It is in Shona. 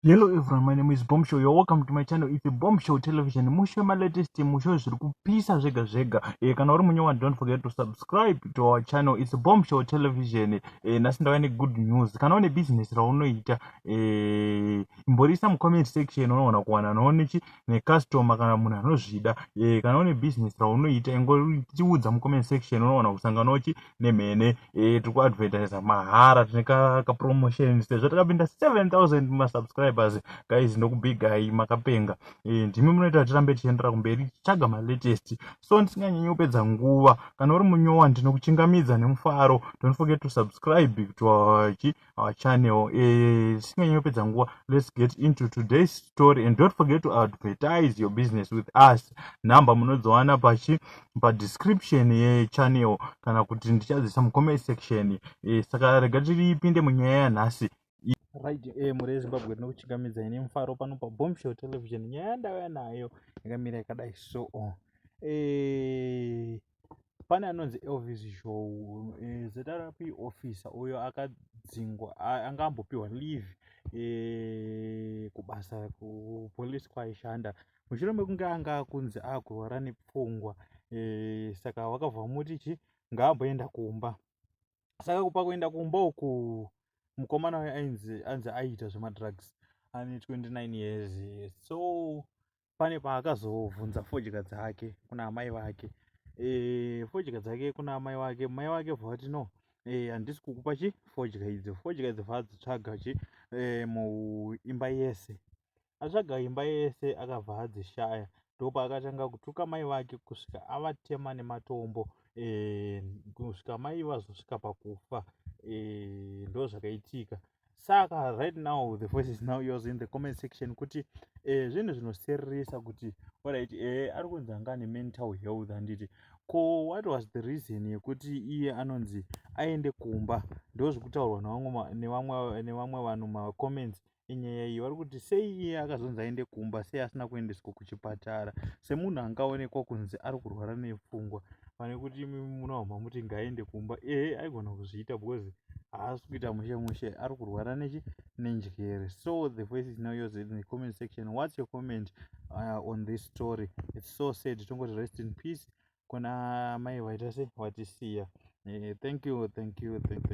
Hello everyone, my name is Bomb Show. You're welcome to my channel. It's a Bomb Show Television. Musho ma latest, musho zviri kupisa zvega zvega. Kana uri munyowa, don't forget to subscribe to our channel. It's a Bomb Show Television. Nhasi ndauya ne good news. Kana une business raunoita, imborisa mu comment section, unoona kuwana noone ne customer kana munhu anozvida. Kana une business raunoita, ingotiudza mu comment section, unoona kusangana chi nemhene. Tiri kuadvertisa mahara, tine ka promotion sezvo takapinda 7000 ma subscribers. Guys, ndokubigai, makapenga. Ndimi munoita tirambe tichiendera kumberi tichitsvaga malatest. So ndisinganyanyi kupedza nguva, kana uri munyowa, ndinokuchingamidza nemufaro. Don't forget to subscribe to our channel. Tisinganyanyi kupedza nguva, let's get into today's story and don't forget to advertise your business with us. Nhamba munodziwana pachi padescription yechannel kana kuti ndichadzisa mucomment section. Saka rega tiripinde munyaya yanhasi. Right, mhuri yeZimbabwe, tinokuchingamidzai nemufaro pano paBomb Show Television. Nyaya yandauya nayo yakamira yakadai. So pane anonzi Elvis Zhou, ZRP officer uyo akadzingwa, anga ambopiwa leave kubasa kupolisi kwaishanda mushure mekunge anga akunzi akurwara nepfungwa. Saka vakabva vamuti chi ngaamboenda kumba. Saka pakuenda kumba uku, mukomana uyu ainzi anzi aiita zvemadrugs, ane 29 years. So pane paakazobvunza fodya dzake kuna amai vake, fodya dzake kuna amai vake. Mai vake bva vati, "No, handisi kukupa chi fodya idzi." Fodya idzi vadzitsvaga chi muimba yese, atsvaga imba yese, akabva adzishaya. Ndopaakatanga kutuka mai vake kusvika avatema nematombo, kusvika mai vazosvika pakufa. Ndo zvakaitika. Saka right now the voice is now yours in the comment section kuti zvinhu zvinosiririsa kuti, alright, ari kunzi anga ane mental health, handiti? Ko what was the reason yekuti iye anonzi aende kumba? Ndo zvekutaurwa nevamwe vanhu. Macomments enyaya iyi, vari kuti sei iye akazonzi aende kumba, sei asina kuendeswa kuchipatara semunhu angaonekwa kunzi ari kurwara nepfungwa, pane kuti munohamba muti ngaende kumba? Ehe, aigona kuzviita because haasi kuita mushe mushe, ari kurwara nechi nenjere. So the voice is now yours in the comment section. What's your comment on this story? It's so sad. Tongoti rest in peace kuna mai vaita se vatisiya. Thank you, thank you, thank you.